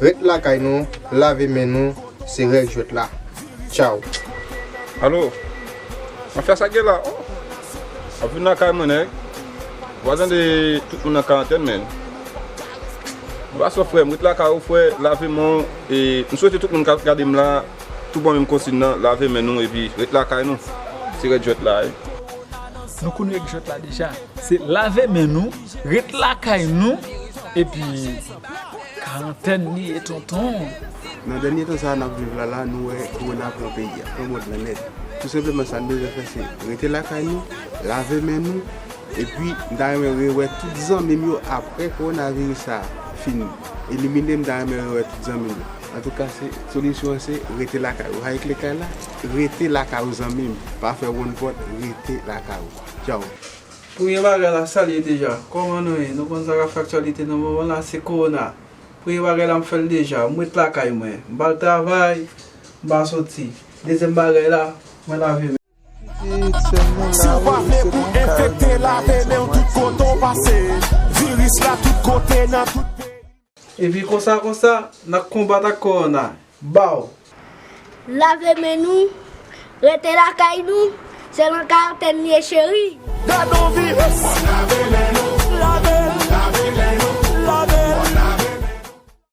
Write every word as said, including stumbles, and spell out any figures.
Ret lakay nou, lave men nou, se règ jwèt la. Tchaw. Alo, mafya sa gen la? Oh, ap vin lakay mwen, nèg. Vwazen de tout moun nan karantèn, men. Vwazen, frè m, ret lakay ou, frè, lave men w. E m swete tout moun k ap gade m la, tou bon menm konsign nan, lave men nou epi ret lakay nou. Se rèd jwèt la, wi. Nou konn rèd jwèt la deja. Se lave men nou, ret lakay nou, epi karantèn li ye, tonton. Nan dènye tan sa a n ap viv la la, nou wè kowona pran peyi a, pran mond lan nèt. Tou senpleman sa n bezwen fè se rete lakay nou, lave men nou, epi m ta renmen rewè tout zanmi m yo apre kowonaviris sa a fin elimine, m ta renmen rewè tout zanmi m yo. Antouka, se solisyon an se rete lakay ou. Hayek Lekay la, rete lakay ou zanmi m. Pa fè wonn pòt, rete lakay ou. Tchaw. Premye bagay la, salye deja. Kòman nou ye? Nou konn sa k ap fè aktyalite nan moman la, se kowona. Premye bagay la, m fè l deja. M ret lakay mwen. M pa al travay, m pa soti. Dezyèm bagay la, mwen lave men. Si w pa vle pou enfekte, lave men w tout kote w pase. Viris la tout kote nan tout peyi. Epi konsa konsa, n ap konbat ak kowona. Baw! Lave men nou, rete lakay nou, se nan karantèn li ye cheri. Gade yon viris.